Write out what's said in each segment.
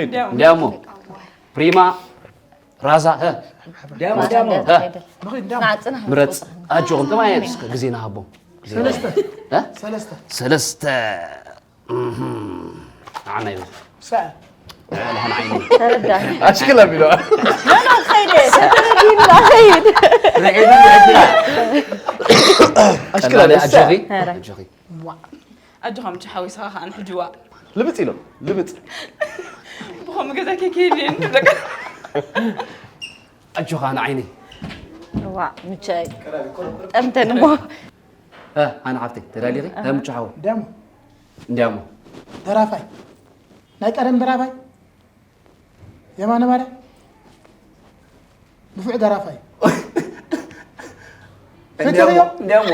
እንዲያሞ ፕሪማ ራዛ እ፣ ዳሞ ዳሞ እ፣ ምረፅ ኣጆኹም ጥማየ እስከ ግዜ ንሃቦም። ግዜ ንሃቦም። እ? ሰለስተ እህ፣ ንዓና ይበል። ንዕና ዓይኒ ተረዳኒ ኣሽክላ ቢለዋ ኖ ኖ ኸይደ ተረዲና ኸይድ ኣሽክላ ቀላሊ ኣጆኺ ኧረ። ኣጆኺ ኣጆኻ ምቹ ሓዊስኻ ከዓ ንሕጅዋ ልብፅ ኢሎም ልብፅ ብኸምኡ ገዛ ከይከይድ እየ ንደቂ ኣጆኻ ንዓይነይ ዋ ምቻይ ጠምተን እሞ እ፣ ኣነ ሓፍተይ ተዳሊኺ እ፣ ምቹ ሓወይ እንዲያሞ እንዲያሞ ደራፋይ ናይ ቀደም ደራፋይ የማነ ማርያ ንፉዕ ደራፋይ ፈትኽዮ እንዲያሞ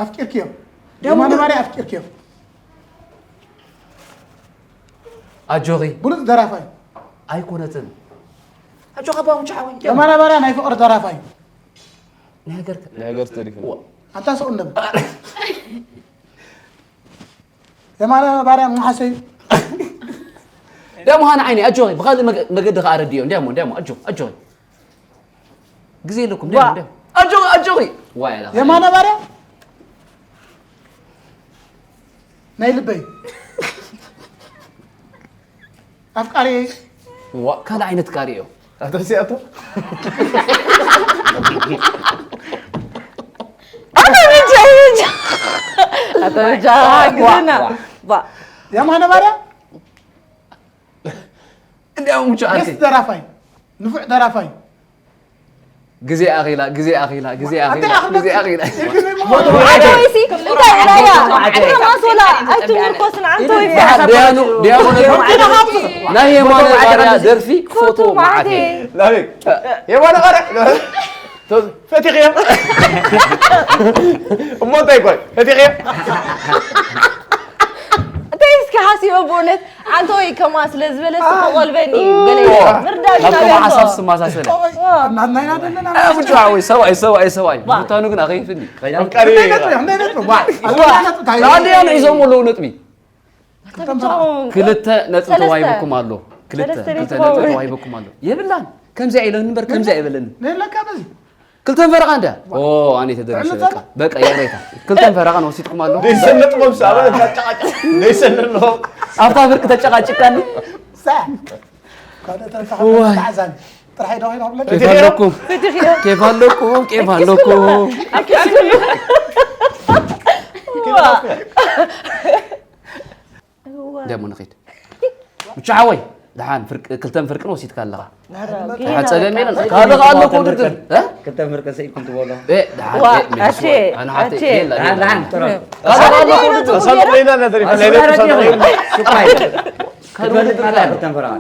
ኣፍቂርክዮ የማነ ማርያ ኣፍቂርክዮ ኣጆኺ ብሉፅ ደራፋይ ኣይኮነትን ኣጆኻ ኣባ ምቹ ሓወይ የማነ ማርያ ናይ ፍቕሪ ደራፋይ ናይ ሃገር ናይ ሃገር ተሪፉ ኣንታ ሰው ነብ የማነ ማርያ መሓሰዩ እንዲያሞ ሃን ዓይኒ ኣጆኺ ብኻልእ መገ- መገዲ ከዓ ረድዮ እንዲያሞ እንዲያሞ ኣጆ ኣጆኺ ግዜ የለኩም እንዲያሞ እንዲያሞ ኣጆኺ ኣጆኺ ዋይ ኣላ የማነ ማርያ ናይ ልበይ ኣፍቃሪ ካልእ ዓይነት ቃሪ እዮም ኣቶ ሲኣቶ ኣቶ ብጃ ኣቶ ብጃ ግዝና ባ የማነ ማርያ እንዲያሞ ምቹ ዓርከይ ደስ ደራፋይ ንፉዕ ደራፋይ ግዜ ኣኺላ ግዜ ኣኺላ ግዜ ኣኺላ ግዜ ኣኺላ ዓንተወይሲ እንታይ ኢላያ ኣይትምርኮስና ዓንተወይሲ ዲያኑ ዲያኑ ናይ የማነ ባርያ ደርፊ ፎቶ መዓት ላቤክ የማነ ቃረ ፈቲኽዮ እሞ እንታይ ኮን ፈቲኽዮ እንታይ እስኪ ሓሲበ ብእውነት ዓንተወይ ከማ ስለ ዝበለ ስቆቆልበኒ እዩ ገለ ምርዳእ ናብ ከምኡ ሓሳብ ዝመሳሰለ ናትናይና ዘለና ብቻ ወይ ሰብኣይ ሰብኣይ ሰብኣይ ብታኑ ግን ኣኸይፍኒ ኣፍቃሪ ኣዲያን ሒዞም ኣለዉ ነጥቢ ክልተ ነጥቢ ተዋሂብኩም ኣሎ ክልተ ክልተ ነጥቢ ተዋሂብኩም ኣሎ የብላን ከምዚኣ ኢለን እምበር ከምዚኣ ኣይበለንን ነለካ በዚ ክልተን ፈረቓ እንዳ ኦ ኣነ ተደሪሰ በቃ በቃ ይቕሬታ ክልተን ፈረቓ ወሲድኩም ኣሎ ደይሰነጥሞም ሰበ ታጫቃጫ ደይሰነጥሞም ኣብታ ፍርቂ ተጨቃጭቃኒ ሳ ካልኦት ተዓዛቢ ጥራሕ ዶ ኺኖ ብለካ ኬፍ ኣለኩም ኬፍ ኣለኩም ኬፍ ኣለኩም ደሞ ንኺድ ብቻ ሓወይ ደሓን ክልተን ፍርቅን ወሲድካ ኣለኻ ደሓን ጸገም የለን ካልእ ከ ኣሎ ክውድድር ክልተ ፍርቅን ሰኢድኩም ትበሎ ደሓን ኣነ ሓፍተይ የላ ደሓን ጥረ ሳሎቅ ለይና ነተሪፈ ናይ ደቂ ሳሎቅ ሱቃይ ክትበልጥ ናታ ክልተን ፍርቃ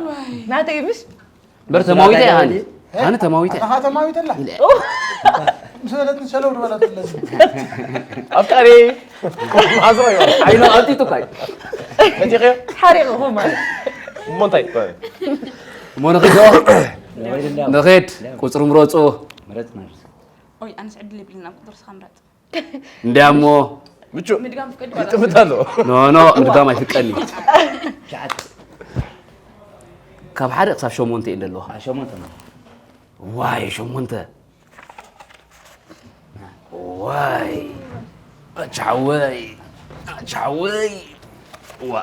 ናተይ ምሽ በር ተማዊተ ኣነ ኣነ ተማዊተ ኣኻ ተማዊተላ ምስ በለት ንሰለው ዝበለት ለዚ ኣፍቃሪ ማዞ እዩ ዓይኑ ኣልጢጡ ካይ ፈቲኸ ሓሪቕኹም ማለት እሞ እንታይ እሞ ንኺድ ንኺድ ቁፅሪ ምረፁ ምረጽ ማለት ኦይ ኣነስ ዕድል የብልና ቁፅሪ ስኻ ምረፅ እንዲያሞ ምቹ ምድጋም ፍቀድ ይጥምት ኣሎ ኖ ኖ ምድጋም ኣይፍቀድኒ ካብ ሓደ ክሳብ ሸሞንተ እየ ዘለዋ ሸሞንተ ነው ዋይ ሸሞንተ ዋይ ኣቻወይ ኣቻወይ ዋ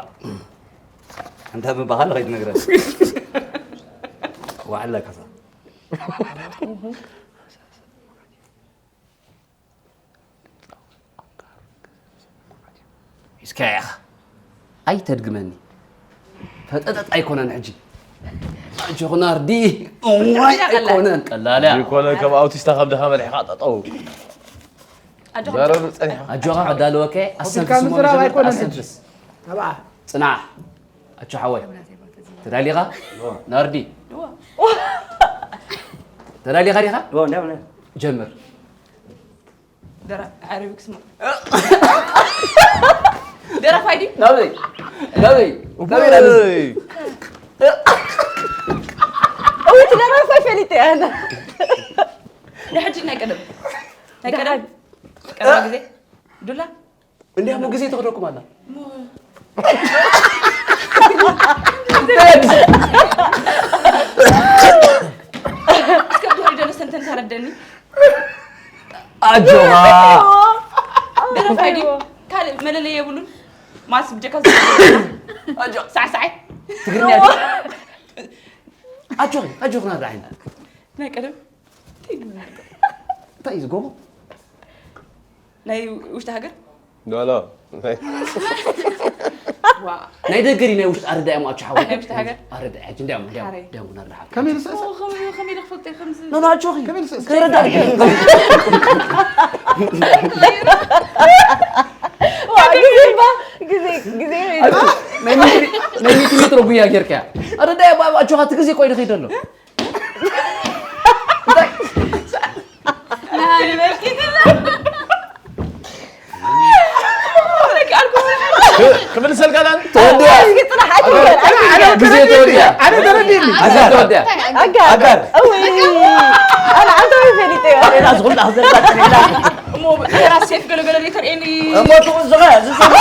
እንተ ምባሃል ኸይትነግረ ዋዕላ ካሳ እስከ ኢኻ ኣይተድግመኒ ፈጠጠጥ ኣይኮነን ሕጂ ኣጆኹ ናርዲ እዋይ ኣይኮነን ቀላል እያ ይኮነ ከም ኣውቲስታ ከም ድኻ መሪሕኻ ጠጠው ዘረብ ጸኒሕኻ ኣጆኻ ከዳልወከ ኣሰንፍስ ምዝራብ ኣይኮነን ኣሰንፍስ ኣብኣ ጽናሕ ኣጆ ሓወይ ተዳሊኻ ናርዲ ተዳሊኻ ዲኻ ጀምር ደራፋይ ድዩ ናበይ ናበይ ናበይ ናበይ እውይ ትደረፋይ ፈሊጠ ያለ ናይ ሕጂ ናይ ቀደም ናይ ቀደም ቀደም ግዜ ዱላ እንዲያሞ ግዜ ተኽደኩም ኣላ እስከ ብድሕሪ ዘሎ ሰንተን ተረደኒ። ኣጆኻ። ደረፋይ ድዩ? ካልእ መለለይ የብሉን። ማስ ብጀካ ኣጆ ሳዕሳዓይ። ትግርኛ ድዩ? ኣጆኺ፣ ኣጆኺ ናርዳ ዓይኒ። ናይ ቀደም እንታይ እዩ ዝጎቦ? ናይ ውሽጢ ሃገር? ኖ፣ ኖ። ዋ። ናይ ደገ ድዩ ናይ ውሽጢ ኣረዳ እሞ ኣጆ ሓወይ? ናይ ውሽጢ ሃገር? ኣረዳ ሕጂ እንዲያም፣ እንዲያም፣ ሓረይ። እንዲያም ናርዳ ሓወይ። ከመይ ልስዕስዕ? ኦ፣ ከመይ፣ ከመይ ኢለ ክፈልጦ እየ ከምዚ? ኖ፣ ኖ፣ ኣጆኺ። ከመይ ልስዕስዕ? ክረዳ ዋ፣ ግዜ እባ፣ ግዜ፣ ግዜ እዩ። ኣጆ፣ ናይ ሚእቲ፣ ናይ ሚእቲ ሜትሮ ጉያ ጌርካያ። ኣረዳ እባ፣ ኣጆኻ፣ እቲ ግዜ እኮ እዩ ዝኸይድ ዘሎ። ክምልሰልካ ዳን? ተወዲኣ። ግዜ ተወዲኣ። ኣነ ተረዲእኒ። ግዜ ተወዲኣ። ኣጋር። ኣጋር። እውይ። ኣነ ዓንተወይ ፈሊጠዮ። ሌላ ዝኹሉ ኣኽዘርካ ሌላ። እሞ ብሄራት ሴፍ ገለገለ ዘይተርእየኒ። እሞ ትቕዝኸ፣ ዝስማ።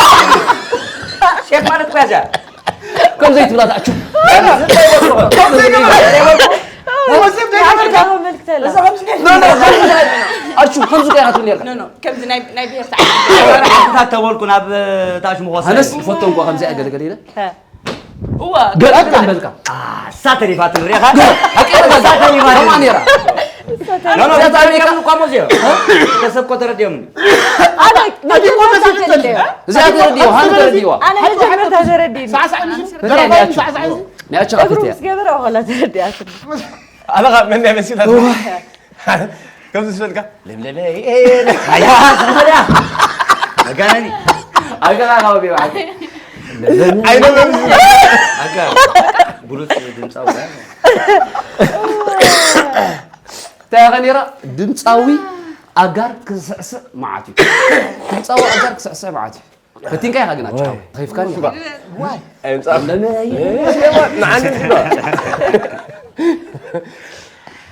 ሴፍ ማለት እኮ እያ እዚኣ። ከም ዘይትብላ ትኣቱ። ኣሹ ከምዚ ከ ኢኻ ትብል ነርካ? ኖ፣ ኖ፣ ከምዚ ናይ፣ ናይ ብሄር ሰዓት። መራሕትታት ተበልኩ ናብ ታሽሙ ክወስድ። ኣነስ ይፈቶም እኳ ከምዚኣ ገለገለ ኢለ። እወ። ገለ ኣትበልካ። ኣሳ ተሪፋ ትብል ኢኻ። ገለ፣ ሓቂ ኢኻ። ኣሳ ተሪፋ ትብል። ከማን ነይራ። ኖ፣ ኖ፣ እዚኣ ተሪፋ ተሪፋ እኳ ሞዝዮ። ተሰብ እኮ ተረድዮምኒ። ኣነ ኣቲ እኮ መጀመርታ ተሰብ ተረድዮ። እዚኣ ተረድዮ፣ ሃኒ ተረድዮ። ኣነ መጀመርታ ተረድዮ። ሳዕሳዕ ምሽ? በጣም ደረፋይ ያቸው። ሳዕሳዕ ምሽ? ናይ ኣቸኻ እግሩ ፍትያ። ምስ ገበረ ዋላ ተረድያትኒ። ኣበኻ መን ናይ መሲላ? እዋ። ከምዚ ዝበልካ፣ ለምለመ፣ ኤ፣ ኤ፣ ኤ፣ ኣያ፣ ሰመዳ። መጋነኒ። ኣገራ ካብ ቢባ። ኣይደለም። ኣጋ፣ ብሉጽ ድምጻዊ። እንታይ ኢኻ ነይራ? ድምጻዊ ኣጋር ክስዕስዕ መዓት እዩ። ድምጻዊ ኣጋር ክስዕስዕ መዓት እዩ። ፈቲንካ ኢኻ ግን ኣቻው። ተኺፍካኒ ኢኻ። ኣይምጻእ። ለመ-፣ ንዓኒ ትብሎ።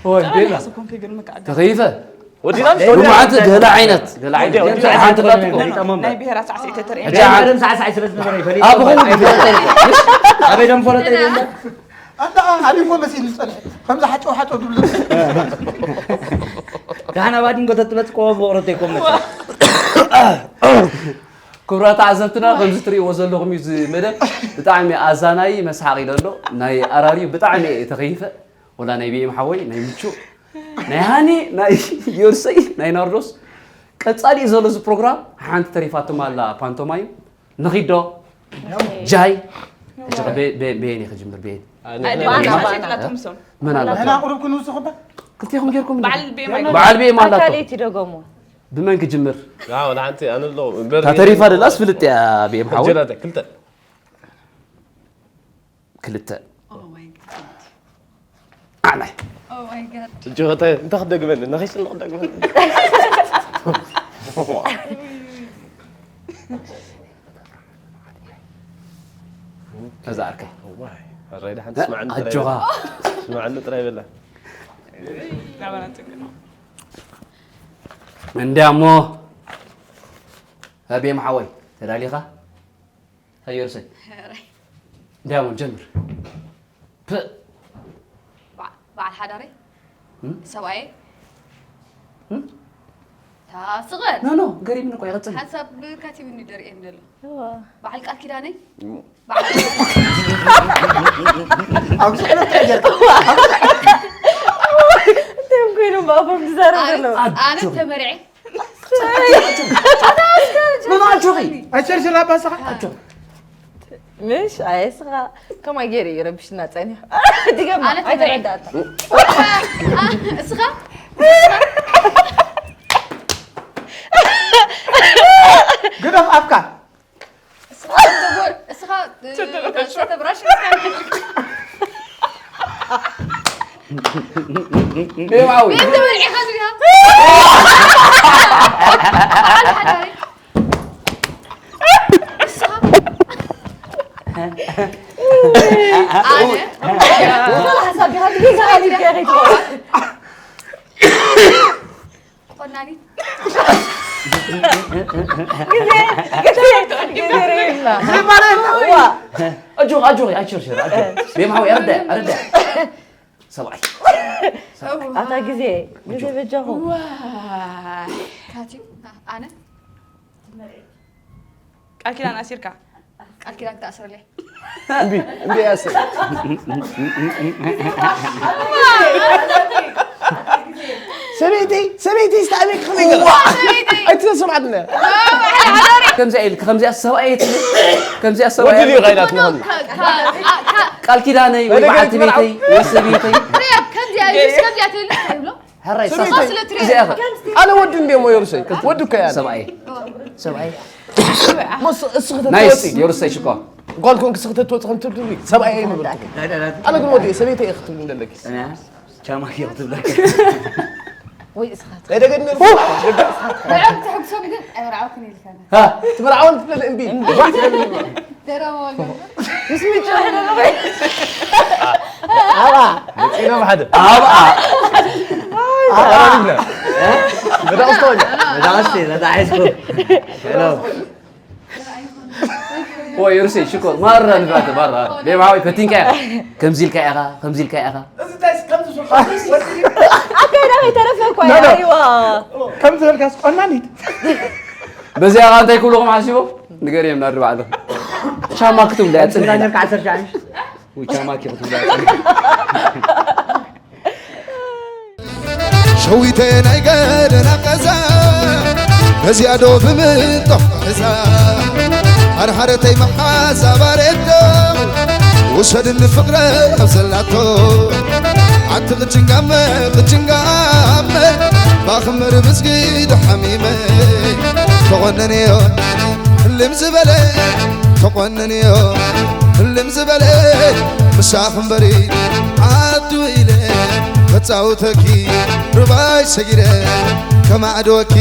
ወይ፣ ቤላ። ተኺፈ። ወዲና ምስ ወዲና። መዓት ገለ ዓይነት፣ ገለ ዓይነት። ወዲያ፣ ወዲያ። ሓንቲ ጣጥቆ። ናይ ብሄራት ሳዕስዒት ተተርእየ። ሕጂ ናይ ዓለም ሳዕሳዕ ስለ ዝነበረ ይፈልጥ። ኣብ ኹሉ ይፈልጥ። ኣበይ ደም ፈለጠ ይደለ? ኣንታ ኣሊፎ መሲሉ ዝጸንሐ። ከምዚ ሓጨው ሓጨው ድብል። ዳሕና ባዲንጎ ተትመጽእ ቆቦ ብቕረቶ ይኮን መጽእ። ክቡራት ተዓዘብትና፣ ከምዚ ትርእይዎ ዘለኹም እዩ እዚ መደብ። ብጣዕሚ ኣዛናይ መስሓቕ ኢለ ኣሎ። ናይ ኣራርዩ ብጣዕሚ እየ ተኸይፈ። ወላ ናይ ቢኤም ሓወይ፣ ናይ ምቹ፣ ናይ ሃኒ፣ ናይ ዮርሰይ፣ ናይ ናርዶስ። ቀጻሊ እዩ ዘሎ እዚ ፕሮግራም። ሓንቲ ተሪፋቶም ኣላ ፓንቶማይም። ንኺዶ? ጃይ? ሕጂ በ-፣ በ-፣ በየን እየ ክጅምር? በየን? ኣነ ኣይ፣ ባና፣ ባና። ባና። መን ኣላ? ንሕና ቁሩብ ክንውስኽ እባ። ክልቲኹም ጌርኩም? በዓል ቢኤም በዓል ቢኤም ኣላቶ። ኣካል እቲ ደገሙ። ብመን ክጅምር? ያ፣ ወላ ሓንቲ ኣነ ኣለኹ። እምበር እታ ተሪፋ ደላስ ፍልጥ እያ ቢኤም ሓወይ? ሕጂ ናተ ክልተ። ክልተ። Oh my God። ኣነ። Oh my God። ሕጂ ኸተ እንታይ ክደግመኒ? ነኺስ እንዶ ክደግመኒ? እዛ ዓርከይ። እዋይ፣ ኣራይ ደሓን እ? ትስማዕኒ ጥራይ ኣጆኻ። በላ። ትስማዕኒ ጥራይ በላ። ናባና ትግርኛ። እንድያ እሞ፣ ቢኤም ሓወይ፣ ተዳሊኻ? ሃይ ዮርሰይ። ኧረ። እንድያ እሞ፣ ጀምር። ፕ። በዓ-፣ በዓል ሓዳረይ? እም? ሰብኣየይ? እም? ታስቐል። ኖ፣ ኖ፣ ገሪምኒ እኮ፣ ይቐጽል። ሓሳብ ካቲብኒ ደርእየን ዘሎ። እዋ። በዓል ቃል ኪዳነይ? እም። በዓል ኣብ ስሕለት እንታይ ጌርካ? እንታይ እዮም ኮይኖም ብኣፎም ዝዛረቡ ኣነ፣ ዘለዉ? ኣነ ኣጆ። ተመርዔ። ኖ፣ ኖ፣ ኣጆኺ። ኣይ፣ ሸርሽር ኣባ ስኻ። ኣጆ። ምሽ፣ ኣይ፣ ስኻ ከማይ ገይሩ እዩ ረብሽና ጸኒሑ። ድገማ፣ ኣነ ተመርዔ። ኣይተረዳእካ። እስኻ? ግደፍ ኣፍካ። እስኻ ተጎር-፣ እስኻ፣ እ፣ ተተብራሽ እስካ። ሜማዊ። ቤት ተበልዒ ኸዚ ዲኻ? በዓል ሓዳሪ። እስኻ። ኣነ። ወላ ሓሳብ ዲኻ? ዲኻ? ዲኻ? ዲኻ? ቆናኒት። ግዜ፣ ግዜ፣ ዘይማለና። ዋ። ኣጆኺ፣ ኣጆኺ፣ ኣይትሸርሸር፣ ኣጆኺ። ቤም ሓወይ፣ ኣረዳያ፣ ኣረዳያ። ሰብኣይ። ኣታ ግዜ፣ ግዜ በጃኹም። ዋ። ካቲ፣ ኣነ? ቃል ኪዳን ኣሲርካ። ቃል ኪዳን ክትኣስረለይ። እምቢ፣ እምቢ፣ ኣስር። ሰበይተይ፣ ሰበይተይ፣ ስታኣበይ ክኸመይ ገለ? ዋ! ኣይትሰምዓትኒ። ከምዚኣ ኢልክ፣ ከምዚኣ ሰብኣየት፣ ከምዚኣ ወዲ ሰብኣየት። ድዩ ኸይዳት ምዃኑ? ቃል ኪዳነይ ወይ በዓልቲ ቤተይ ወይ ሰበይተይ። ሪያብ፣ ከምዚኣ ኢልስ፣ ከምዚኣ ትብል እንታይ ይብሎ? ሕራይ ሰበይተይ። ሳሳ እዚኣ ኢኻ። ኣነ ወዲ እንዴ እሞ የሩሰይ? ወዲ እኮ እያ። ሰብኣይ። ሰብኣይ። ሞስ እስኺ ናይስ፣ ተትወፂ። የሩሰይ ሽኮር። ጓል ኮንክ እስኺ ተትወፂ ከም ትብሊ ሰብኣይ ኣይነበርኩ። ኣነ ግን ወዲ ሰበይተይ እየ ክትብሊ እንደለኪ። ቻማ ክትብለካ። ወይ እስኻ። ናይ ደገ ድንር። ብዕም ትሕግሶም ግን ኣይመርዓውክን ኢልካና። ሃ፣ ትመርዓውን ትብለኒ እምቢ። ደረበ ወገን። ምስ ምጭ ኣባ። መፂና ብሓደ። ኣባ። ተቐራሪብና። መዳቕስቶ ወኛ። መዳቕስቲ፣ ተታሒዝኩ። ሄሎ። ወይ ሩሲ፣ ሽኮር። ማራ ንፋተ፣ ማራ። ቤብ ሓወይ፣ ፈቲንካ ኢኻ። ከምዚ ኢልካ ኢኻ፣ ከምዚ ኢልካ ኢኻ። ኣካይዳ ከይተረፈ እኮ ኖ፣ ኖ። እያ፣ ኣይዋ። ከም ዝበልካስ ቆናኒት። በዚኣ ኸኣ እንታይ ክብልኹም ሓሲቦም? ንገርዮም ናዲ ባዕልኹም። ቻማ ክትብሉ እያ ጽንሕ ኢላ። ጀምርካ ዓሰርተ ሸዓን። ውይ፣ ቻማ ክትብሉ እያ ጽንሕ። ሸዊተ ናይ ገደና ቀዛ፣ በዚኣ ዶ ብምንጦፍ እዛ፣ ሓርሓረተይ መሓዛ ባሬዶ፣ ውሰድኒ ፍቕረ ኣብ ዘላቶ። ኣንቲ ቅጭንጋመ፣ ቅጭንጋመ፣ ባኽምር ብዝጊ ዶ ሓሚመ፣ ተቖነንዮ ህልም ዝበለ፣ ተቖነንዮ ህልም ዝበለ፣ ምሳኽ እምበሪ ዓዱ ኢለ፣ ከጻውተኪ ርባይ ሰጊረ፣ ከማዕድወኪ።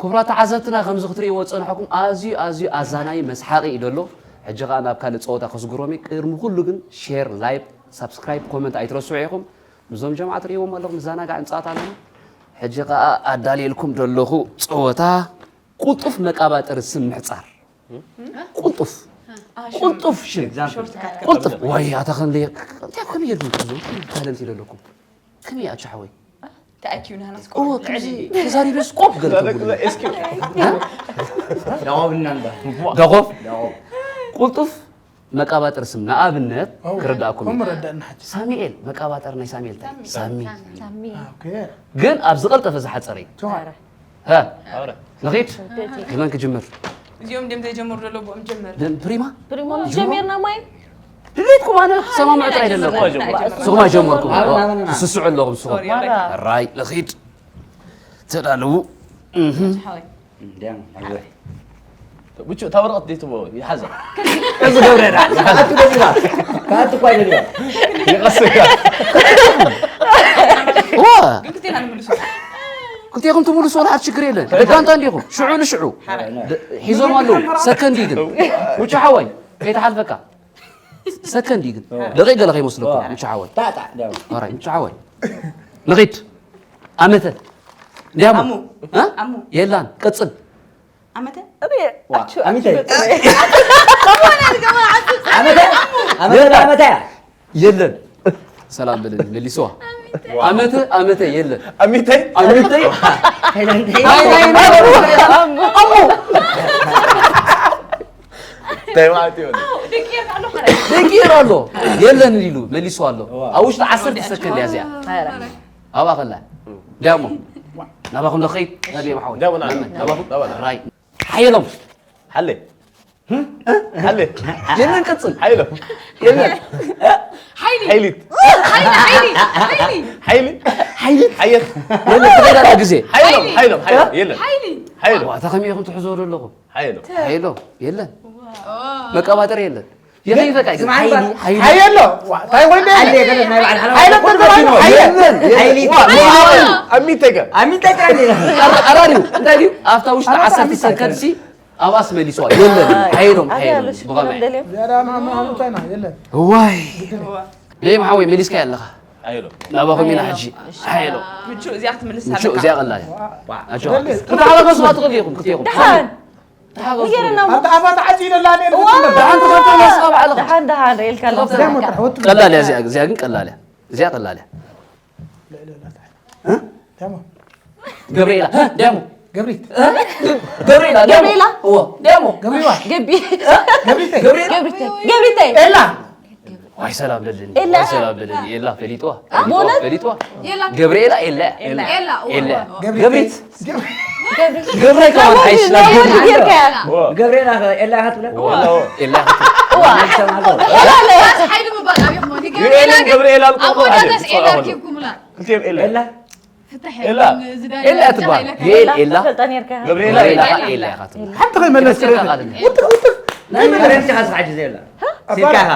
ክቡራት ተዓዘብትና፣ ከምዚ ክትርእይዎ ዝጸናሕኩም ኣዝዩ፣ ኣዝዩ ኣዛናይ መስሓቂ እዩ ዘሎ። ሕጂ ኸኣ ናብ ካልእ ጸወታ ከስጉሮም እዩ። ቅድሚ ኩሉ ግን ሼር፣ ላይክ፣ ሳብስክራይብ፣ ኮመንት ኣይትረስዑ ኢኹም። ምስዞም ጀማዓ ትርእይዎም ኣለኹም፣ ንዘናጋዕ ንጻወት ኣለና። ሕጂ ኸኣ ኣዳልየልኩም ዘለኹ ጸወታ ቁልጡፍ መቃባጠሪ ስም ምሕጻር። ቁልጡፍ። ቁልጡፍ ሽም። ቁልጡፍ። ወይ፣ ኣታ ከም ደይ-፣ እንታይ ከም የድልኩም ትብሉ? ታለንት ይደለኩም። ከመይ ኣቻ ሓወይ? ተኣኪብና ሃናስ ኦ፣ ከምዚ ተዛሪበስ ቆብ ገለ ተብሉ። እስኪ። ደቆብ እናንዳ። ደቆብ? ደቆብ። ቁልጡፍ መቃባጥር ስም ንኣብነት ኦ፣ ክርዳእኩም ከም እዩ። ረዳእና ሕጂ። ሳሚኤል፣ መቃባጠር ናይ ሳሚኤል እንታይ? ሳሚ። ሳሚ። ሳሚ። ኦኬ። ግን ኣብ ዝቐልጠፈ ዝሓጸረ እዩ። ጆሃር። ሀ? ኣውራ። ንኺድ? ንመን ክጅምር? እዚኦም ድም ዘይጀምሩ ዘሎ ብኦም ጀምር። ፕሪማ? ፕሪሞ ጀሚርና ማይ? ድሌትኩም ኣነ ክሰማምዑ ጥራይ ደለኩም። ንስኹም ኣይጀመርኩም። ንስኹም ኣይጀመርኩም። ኣውራ፣ ኣውራ፣ ኣውራ። ትስስዑ ኣለኹም ንስኹም። ሶሪ፣ ኣውራ። ራይ፣ ንኺድ። ተዳለዉ። እህ። ሓወይ። እንዲያም፣ ኣውራ። ብቹ፣ እታ ወረቐት ደይትቦ ይሓዛ። እዚ ገብረ ዳ። ይሓዛ። ኣቱ ደዚባ። ካቱ ኳይ ደዚባ። ይቐስያ። ዋ! ግን ክልቴና ንምልሶ። ክልቴኹም ትምልሱ ወላ ሓንቲ ችግር የለን። ደጋንታ እንዲኹም። ሽዑ ንሽዑ። ሓራይ። ደ-፣ ሒዞም ኣለዉ። ሰከንድ ግን። ውጭ ሓወይ፣ ከይተሓልፈካ። ሰከንድ ግን። ደቂቅ ገለ ከይመስለኩም። ውጭ ሓወይ። ጣጣ፣ ደው። ኣራይ፣ ውጭ ሓወይ። ንኺድ። ኣመተ። እንዲያሞ። ኣሙ። እ? ኣሙ። የላን። ቀጽል። ኣመተ? ዋ፣ ኣሚተይ። ኣመተ? ኣመተ፣ የለን። ኣመተ እያ። የለን። ሰላም በለኒ፣ መሊስዋ። ኣመተ፣ ኣመተ፣ የለን። ኣሚተይ? ኣሚተይ? ሃይላንደይ? ሃይላንደይ? ኣሞ። እንታይ ማለት እዩ? ደቂቕ ኣሎ፣ ሓራይ። ደቂቕ ኣሎ። የለን ኢሉ መሊስዋ ኣሎ። ዋ። ኣብ ውሽጢ ዓሰርተ ሰከንድ እያ እዚኣ። ሓራይ። ኣብኣ ከላ። ዳሞ። ናባኹም ዶ ኸይድ? ናበይ ብሓወይ? ዳሞ፣ ና፣ ናበይ? ና፣ ናባኹም? ና፣ ና። ራይ። ሓየሎም። ሓለ። ሓለ። የለን፣ ቀጽል። ሓየሎም። የለን። ሓይሊ። ሓይሊት። ሓይሊ፣ ሓይሊ፣ ሓይሊ። ሓይሊ። ሓይሊ። ሓየት። የለን፣ ትኸይድ ኣላ ግዜ። ሓየሎም፣ ሓየሎም፣ ሓየሎም። የለን። ሓይሊ። ሓየሎም። ኣታ ከመይ ኢኹም ትሕዝዎ ዘለኹም? ሓየሎም። ሓየሎም። የለን። መቀባጠሪ የለን። የኸይ በቃ፣ ግን ስማዕ፣ ሓይሊ፣ እባ-፣ ሓይሊ። ሓየሎ። ዋ፣ እንታይ ወይ እንደ-፣ ሓይሊ የለን፣ ናይ በዓል ሓይሎ። ሓይሎ ተባሂሉ፣ ሓየል። የለን፣ የለን። ሓይሊ። ዋ፣ ሓይሊ። ኣሚተይ ገ-፣ ኣሚተይ ጥራይ ነይራ። ኣራ-፣ ኣራሪው፣ እንታይ ድዩ? ኣብታ ውሽጢ ኣራሪው ዓሰርተ ኣሚተይ ሰከንድ ገ-፣ ሲ፣ ኣብኣስ መሊስዋ። የለን፣ ሓየሎም፣ ኣይ፣ ሓየሎም። ኣይ፣ ብኸመይ? ኣይ፣ የለን። ያዳ ማ-፣ ማ-፣ እንታይ ና፣ የለን። ዋይ። ደይ መሓወይ፣ መሊስካ ኣለኻ። ሓየሎ። ናባኹም ኢና ሓየሎ። ሕጂ። ሓየሎ። ምቹ፣ እዚኣ ክትምልስ ምቹ፣ ኣለካ። እዚኣ ቀላል እያ። ዋ። ኣጆኻ። ደሊ። ክልተ ሓለፈ ስዋ ትኽእል ኢኹም፣ ክልተ ኢኹም። ደሓን። ንገረና እሞ። ኣታ ኣፋ ተዓፂ ኢለላ እኔ እዋ! ንፍትነ። ደሓን ትኸፍተላ እስኻ ባዕልኻ። ደሓን፣ ደሓን፣ ሪኤልካ ኣለኹ ደሞ ስራሕካ። ጥራሕ ወጥ ቀላል እያ እዚኣ፣ እዚኣ ግን ቀላል እያ። እዚኣ ቀላል እያ። እ? ደሞ። ገብርኤላ፣ እ? ደሞ። ገብሪት። እ? ገብርኤላ፣ ደሞ። ገብርኤላ? እዎ፣ ደሞ። ገብሪዋ። ገቢ። ገብሪተይ። ገብርኤላ? ገብሪተይ። ገብሪተይ። ኤላ። ዋይ ሰላም በለኒ፣ ኤላ። ዋይ ሰላም በለኒ። ኤላ ፈሊጥዋ፣ ፈሊጥዋ፣ በእውነት? ፈሊጥዋ። ኤላ። ገብርኤላ ኤላ፣ ኤላ። ኤላ፣ እዋ። ኤላ። ገብሪት። ገብሪት። ገብሪ። ገብሪ ከማን ሓይሽ ናብ ገብሪ። ገብሪ ጌርካያ። እዋ። ገብርኤላ ከ ኤላ ኢኻ ትብላ? እዋ። ኤላ ኢኻ ትብላ? እዋ። ኤላ ኢኻ ትብላ? ሓይሊ ምባል ኣብኹም። ገብርኤልን ገብርኤል ኣልኮል ኣቦ ኣለ። ዳተስ ኤላ ኣልኮል። ኪብኩምላ። ክልቲኦም ኤላ። ኤላ። ፍትሕ ኤላ። የለን፣ ዝዳይ ኤላ የለን፣ ትባል። ትባል። ጌል ኤላ። ፈልጣ ነርካ። ገብርኤላ ገብርኤላ ኤላ። ኤላ ኢኻ ትብል። ሓንቲ ከይመለስ ትረፍ። ውጥር፣ ውጥር። ናይ መረን ጭኻ ስራሕ ጊዜ የላ። ኣባራ። ሲልካ ኢኻ።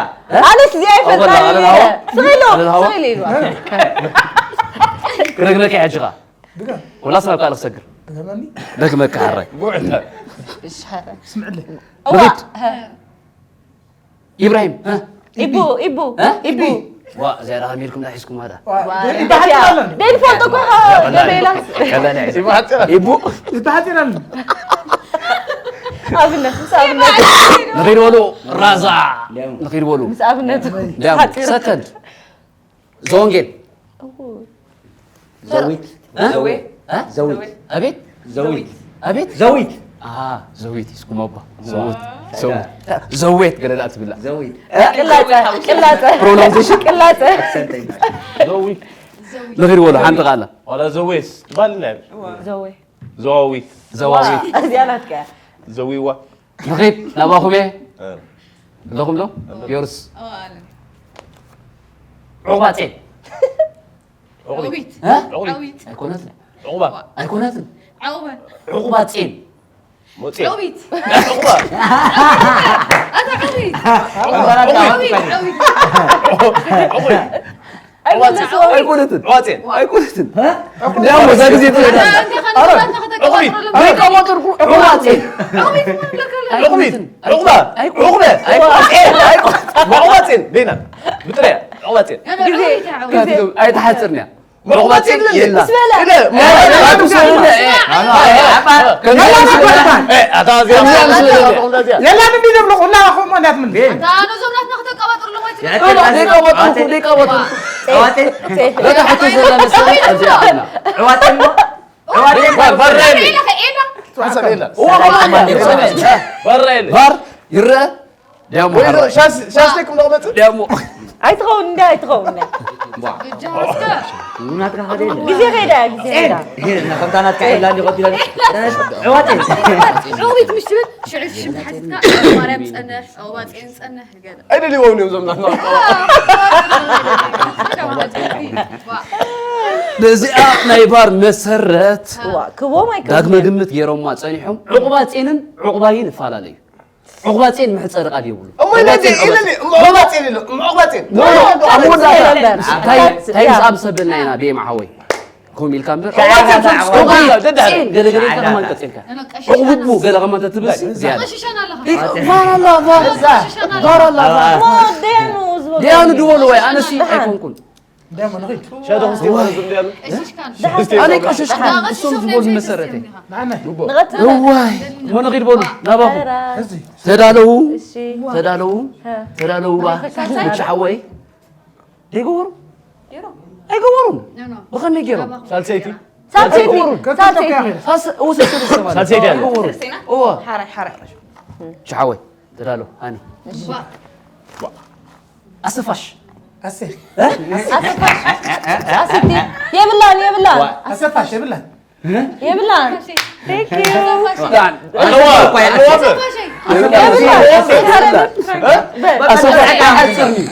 ኣነስ እዚኣ ኣይፈልጣን ኣበላ፣ እየ። ኣበላ፣ ስቕ ኢሉ፣ ኣበላ፣ ስቕ ኢሉ ኢሉ። ክረግመካ እየ ሕጂ ኸኣ። ድገም። ወላስ ናብ ካልእ ክሰግር? ድገመኒ። ደግመካ ሕራይ። ጉዕታ። እሺ፣ ሕራይ። ስምዕለይ። እዋ፣ ንኺድ። ሀ። ኢብራሂም፣ እ? ኢቡ፣ ኢቡ፣ እ? ኢቡ። ዋ፣ እዚኣ ደኣ ከመይ ኢልኩም ደኣ ሒዝኩማ ደኣ? ዋ፣ ዋ፣ ደይ-፣ ደይ-፣ ይበሃል ደይ-፣ ኣሎ። ደይ ንፈልጦ እኮ ኢኻ፣ ገብርኤላ። ቀላል እዩ። ይበሃል። ኢቡ። ይበሃል ኣሎ። ኣብነት፣ ምስ ኣብነት። ንኺድ በሉ፣ ራዛ። ንኺድ በሉ። ምስ ኣብነት። ዳም፣ ሓፂር። ሰከንድ። ዘወንጌል። እዎ። ዘዊት። እ? ዘዌ። እ? ዘዊት። ዘዌ። ኣቤት? ዘዊት። ኣቤት? ዘዊት። ኣሃ፣ ዘዊት፣ እስኩም ኣባ። ዘዊት። ዘዊት። ዘዊት፣ ገለ ደኣ ትብላ። ዘዊት። እ? ቅላጸ፣ ቅላጸ። ፕሮናውንሴሽን? ቅላጸ። ኣክሰንት ይባላል። ዘዊት። ንኺድ በሉ፣ ሓንቲ ቃል ኣላ። ዋላ ዘዌስ ትባል እንዳ። ዘዌ። ዘዋዊት። ዘዋዊት። እዚኣ ናትካ እያ። ዘዊዋ። ንኺድ፣ ናባኹም እየ። እ። ኣለኹም ዶ? ዮርስ። ኦ፣ ኣለ። ዑቕባጼን። ዑቕቢት። ዑቕቢት። እ? ዑቕቢት። ዑቕቢት። ኣይኮነትን። ዑቕባ። ኣይኮነትን። ዑቕበ። ዑቕባጼን። ሞጼን። ዑቕባ። ዑቕባ። ኣታ ዑቕቢት። ዑቕባ። ዑቕቢት፣ ዑቕቢት። ዑቕቢት። ዑቕቢት። ኣይኮነትን። ዑቕባጼን። ኣይኮነትን። ዑቕባጼን። እ? እንዲያውም በዛ ግዜ ትሄዳለህ። ኣረ፣ ዑቕቢት። ደይ ቀባጥርኩ፣ ዑቕባጼን። ዑቕቢት። ዑቕባ። ኣይኮነትን። ዑቕበ። ኣይኮነትን። ዑቕባጼን። ዑቕባጼን። ደይና። ብጥሪያ። ዑቕባጼን። ግዜ፣ ግዜ። ኣይትሓጽርንያ። ዑቕባጼን የላ። ስበለ። ኢለ። ኣቱ ሰበለ። እ፣ እ፣ እ፣ እ፣ ኣታ እዚኣ የላ። የላ ምን ይደብሎ? እና ኹም እናት ምን? ኣታ ነዞም ናትና ከተቀባጥሩ ለማይት። ደይ ቀባጥርኩ፣ ደይ ቀባጥርኩ። ዑቕባጼን። በታ ሕቶ ዘላ መሰረት ኣብዚኣ ኣላ። ዑቕባጼን እሞ። ዑቕባጼን። ቫር፣ ቫር የለ። ኤላ፣ ኤላ። ሓሳብ የለ። ኦ፣ ቫር የለ። ቫር ይረአ። ዲያሞ ወይ ሓራይ። ሻስ-፣ ሻስቴ ኩም ደቕመጽ? ዲያሞ። ኣይትኸውን እንዳ፣ ኣይትኸውን እንዳ። ዋ። ግዜ ኸይዳ፣ ግዜ ኸይዳ። ይሄ እና ከምታ ናትካ ኢላ እንዲ ቆቲላ። ዑቕባጼን። ዑቕቢት ምሽ ትብል፣ ሽዑ ሽም ተሓቲትካ፣ ማርያም ጸንሕ፣ ዑቕባጼን ጸንሕ፣ ገለ። ኣይደልይዎም እዮም እዞም ናትና። ነዚኣ ናይ ቫር መሰረት ዋ፣ ክቦም ኣይከብድን። ዳግመ ግምት ገይሮማ ጸኒሖም። ዑቕባጼንን ዑቕባይን ይፈላለዩ። ዑቕባጼን መሕጸሪ ቃል የብሉ። እሞ ነዚ ዑቕባጼን ኢለኒ፣ እሞ ዑቕባጼን ኢሉ፣ እሞ ዑቕባጼን። ኖ፣ ኖ፣ ኣብ መወዳእታ የለን። እንታይ፣ እንታይ ያ። ምስ ኣብ ሰበልና ኢና፣ ቤማ ሓወይ። ኮም ኢልካ እምበር። ዑቕባጼን ዑቕባጼን። ደድሕሪ። ጼን፣ ገለ፣ ገለ ኢልካ ከማን ቀጺልካ። ዑቕብቡ፣ ገለ ከማን ተትብልሲ፣ ዝያዳ። ቀሺሻን ኣለኻ። ቫር ኣላ፣ ቫር። ቀሺሻን ኣለኻ። ቫር ኣላ፣ ቫር። ሞ፣ ደያኑ ዝበሉ። ደያኑ ድበሉ ወይ፣ ኣነሲ ደሓን። ኣይኮንኩን። ደሞ ንኺድ። ሸቶ ክስቲ እዋይ። ማለት ዝም ደያኑ። ቀሺሽካን። ደሓን። ኣነ ቀሽሽካን፣ ደሓን። እሶም ዝበሉ መሰረተይ። ንዓና። ንቐጽል። እዋይ። ሞ ንኺድ በሉ፣ ናባኹም። ኧረ። እዚ። ተዳለዉ። እሺ። ተዳለዉ። ሀ። ተዳለዉ ባ። ንኸሳሳ። ምች ሓወይ። ደይገበሩ? ገይሮም። ኣይገበሩን። ኖ፣ ኖ። ብኸመይ ገይሮም? ናባኹም። ሳልሰይቲ? ሳልሰይቲ። ኣይገበሩን። ሳልሰይቲ። ሳስ-፣ እው፣ ሳልሰይቲ ሰባት። ሳልሰይቲ ኣለ። ኣይገበሩን። ሳልሰይና? እዋ። ሓራይ፣ ሓራይ። ምች ሓወይ። ተዳሎ፣ ሃኒ። ዋ። ኣሰፋሽ። ኣሰ-፣ እ? ኣሰፋሽ። ኣሰቲ። የብላን፣ የብላን። ዋ፣ ኣሰፋሽ የብላን። እ? የብላን። Thank you። ዳን። ኣለዋ፣ ኣለዋ። ኣሰፋሽ። የብላን። እ? ኣሰፋሽ ኣይሓጽርን እዩ።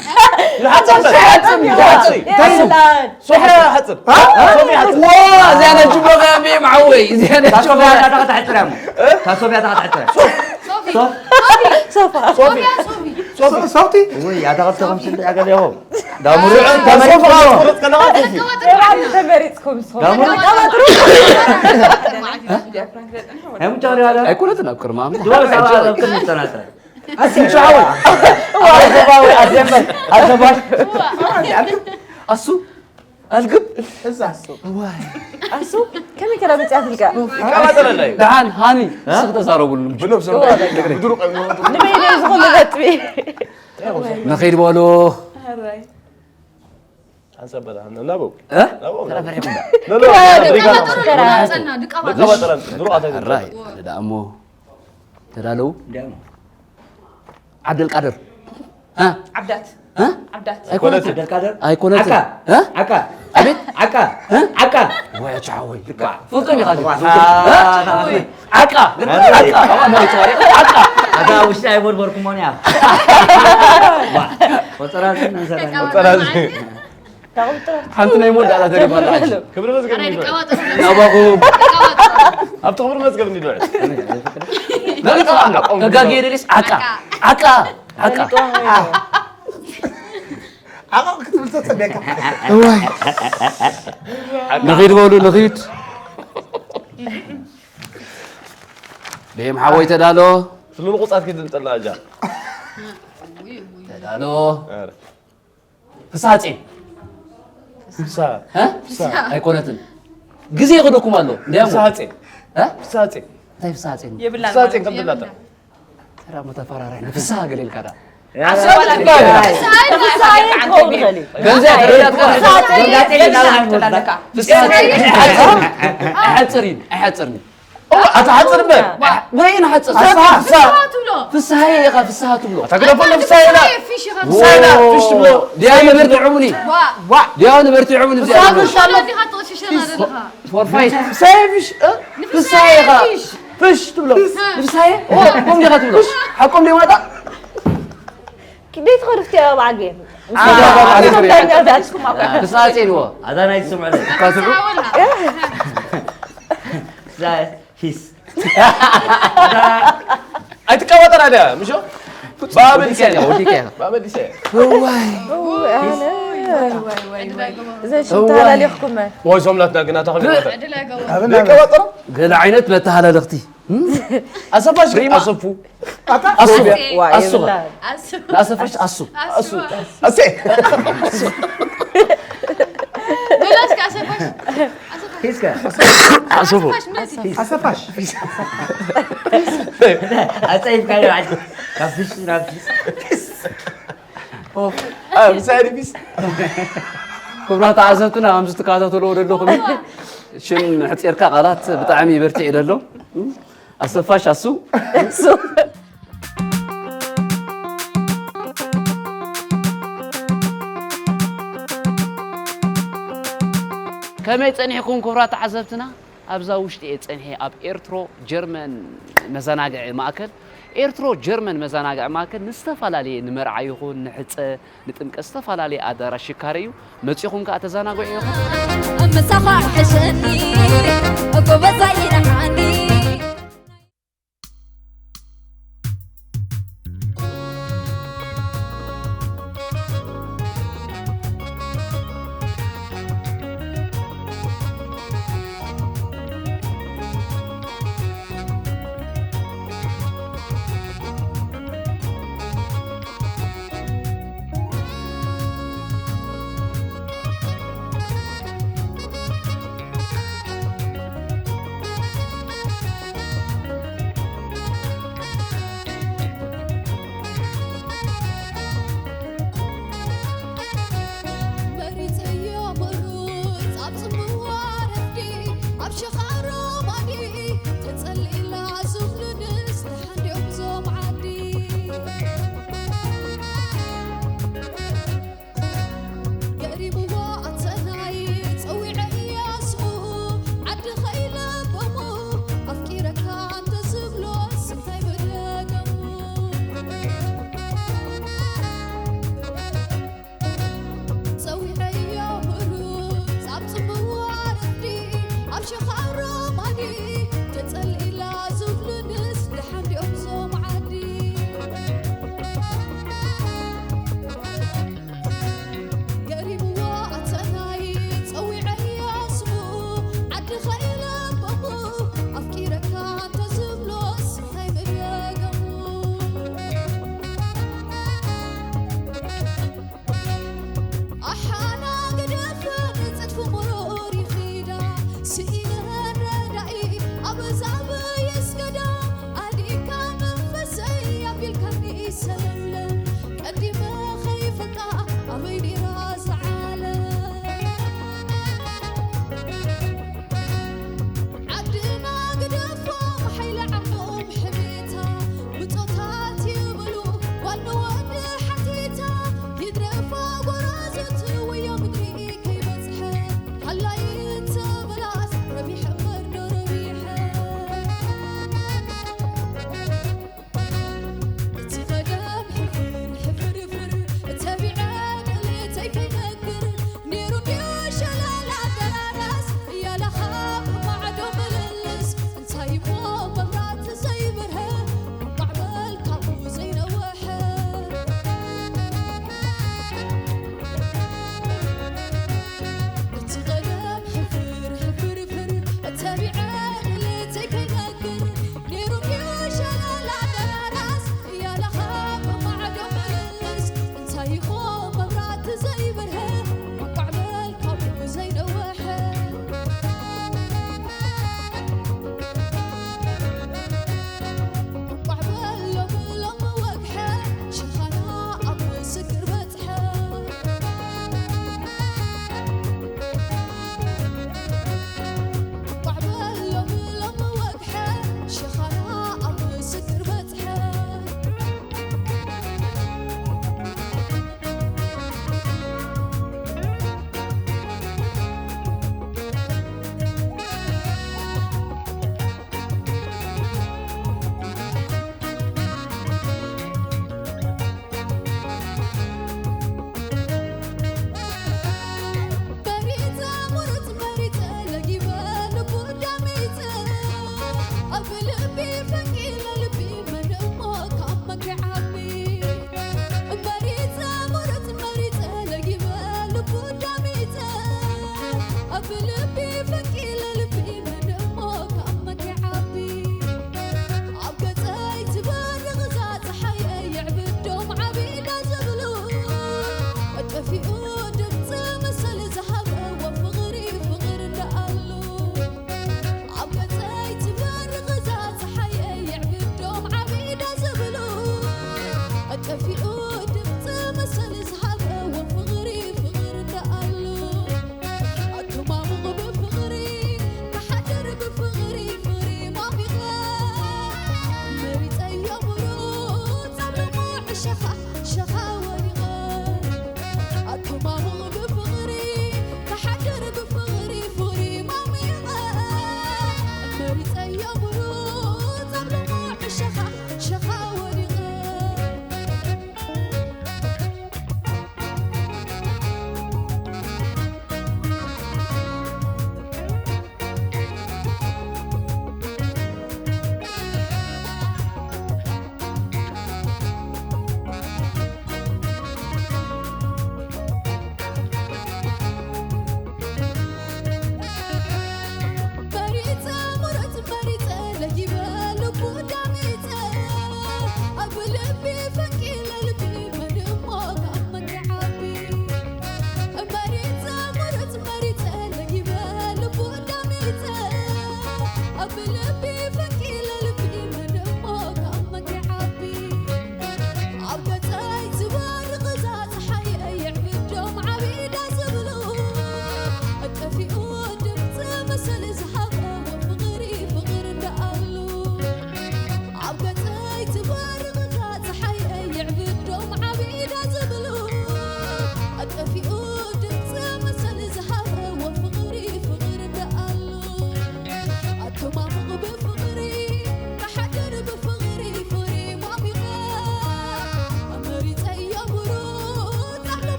ንሓጽር፣ ንሓጽር፣ ንሓጽር። የብላን። ሶፍያ ሓጽር። ሶፍያ ሓጽር። ዋ፣ እዚኣ ናይ ጅብሮ ከያ ቤም ዓወይ። እዚኣ ናይ ጅብሮ። ታሶፍያ ታታ ተሕጽር ያሞ። እ? ታሶፍያ ታታ ተሕጽር። ሶፍ። ሶፍ። ሶፋ። ሶፊ። ሶፊ። ሶፍቲ? ውይ፣ ኣታ ኸልተኹም ስንት ያገለኹም? ዳሙሩ ተመሪጽኩም። ተመሪጽኩም ንስኹም። ዳሙሩ። ዳሙሩ። ሄም ቻውሪ ዋላ? ኣይኮነትን ኣብ ቅድሚ ኣምላኽ። ድወል ሳባ ኣብ ቅድሚ ዝተናጸ። ኣሲ ቻው። ኣዘባዊ፣ ኣዘባዊ፣ ኣዘባዊ። ኣሱ ኣልግብ እዛ ኣሱ ዋይ ኣሱ ከመይ ከላ መፅያ ትልካ ይቀባጠረላ እዩ ደሓን ሃኒ ንስኽ ተዛረቡሉ ብነብሶም ድሮ ቀሚሞም ንበይነ ዝኾነ ነጥቢ ንኸይድ በሉ ሓንሳብ በላ ናበው እ? ናበው ተረፈሪኹም ኖ ኖ ድሪጋ ጸና ድቃባ ይቀባጠረ ድሮ ኣታ ራይ ደኣ እሞ ተዳለው ዓብደልቃድር እ? ዓብዳት እ? ዓብዳት ኣይኮነትን ዓብደልቃድር ኣይኮነትን ዓካ እ? ዓካ ኣቤት ዓካ ዓካ ወይ ቻወይ ፍልጦም ኢኻ ዓቃ ዓቃ ኣታ ውሽጢ ኣይቦርቦርኩሞን እያ ቆፀራ ንሰራ ሓንቲ ናይ መወዳእታ ተሪፋ ኣላ ክብሪ መዝገብ ይግበል ናባኹም ኣብቲ ክብሪ መዝገብ እንዲድውዕል ተጋጊየ ደሊስ ዓቃ ዓቃ ዓቃ ዓቃ ክትብል ተፀበካ ንኺድ በሉ ንኺድ ደም ሓወይ ተዳሎ ስሉ ንቁፃት ኪድ እንጠላ እጃ ተዳሎ ፍሳጼ ፍሳ እ? ኣይኮነትን ግዜ ይኸደኩም ኣሎ እንዲያሞ ፍሳጼ እ? ፍሳጼ እንታይ ፍሳጼ ነው? የብላን ፍሳጼ ከም ትብላታ ተራ መተፈራራይ ንፍስሃ ገለ ኢልካ ዳ ፍስሃ ይኸውን ይኽእል እዩ ገንዘብ ትላለካ ፍስሃ ኣይሓጽርን ኣይሓጽርን ኣታ ሓጽር እምበር ወይ ንሓጽር ፍስሃ ፍስሃ ፍስሃ ኢኻ ፍስሃ ትብሎ ኣታ ግደፈሎ ፍሳየና ፍሳየና ፍሽ ትብሎ ዲያ ነበርቲ ዕሙኒ ዲያ ነበርቲ ዕሙኒ ፍስሃ ፍሽ ኣሎ ፎርፋይት ፍሳየ ፍሽ ፍስሃ ኢኻ ፍሽ ትብሎ ፍስሃ ኦም ዲኻ ትብሎ ሓቆም ዲማጣ ቤት ኸድፍቲ ኣብ ዓጌ ፍስሃ ጽንዎ ኣዛ ናይ ትስምዑ ካስቡ ፊስ ኣይትቀባጠራ ድያ ምሾ ባበዲሰ ወዲቀ ባበዲሰ ዋይ እዘን ሽም ተሃላሊኽኩመ ወይ ዞም ናትና ግና ተኸቢሮተ ገለ ዓይነት መተሃላለኽቲ ኣሰፋሽ ኣሰፉ ኣሱ ዋ ኣሱ የብላ ንኣሰፋሽ ኣሱ ኣሴ ገላስ ከኣሰፋሽ ፊስከ ኣሰፉ ኣሰፋሽ ኣፀይፍካ ካብ ፊስ ናብ ፊስ ምሳይ ዲፊስ ክቡራት ተዓዘብትና ከምዚ ትከታተልዎ ዘለኹም ሽም ሕፂርካ ቃላት ብጣዕሚ በርቲዑ ዘሎ ኣሰፋሽ ኣሱ ከመይ ፀኒሕኩም ክቡራት ተዓዘብትና ኣብዛ ውሽጢ እየ ፀንሐ ኣብ ኤርትሮ ጀርመን መዘናግዒ ማእከል ኤርትሮ ጀርመን መዘናግዒ ማእከል ንዝተፈላለየ ንመርዓ ይኹን ንሕፀ ንጥምቀት ዝተፈላለየ ኣዳራሽ ይካረ እዩ መፂኹም ከዓ ተዘናግዑ ኢኹም ምሳኻ ሕሸኒ ጎበዛይ ይንሓኒ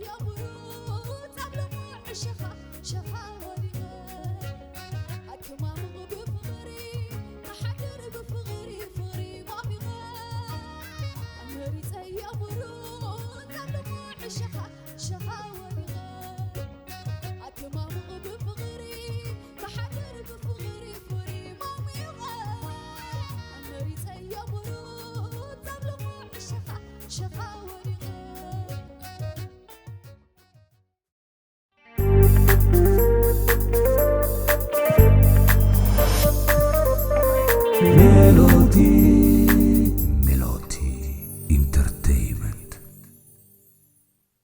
የቑሩ ጸብለሙ ዕሸኻ ሸኻ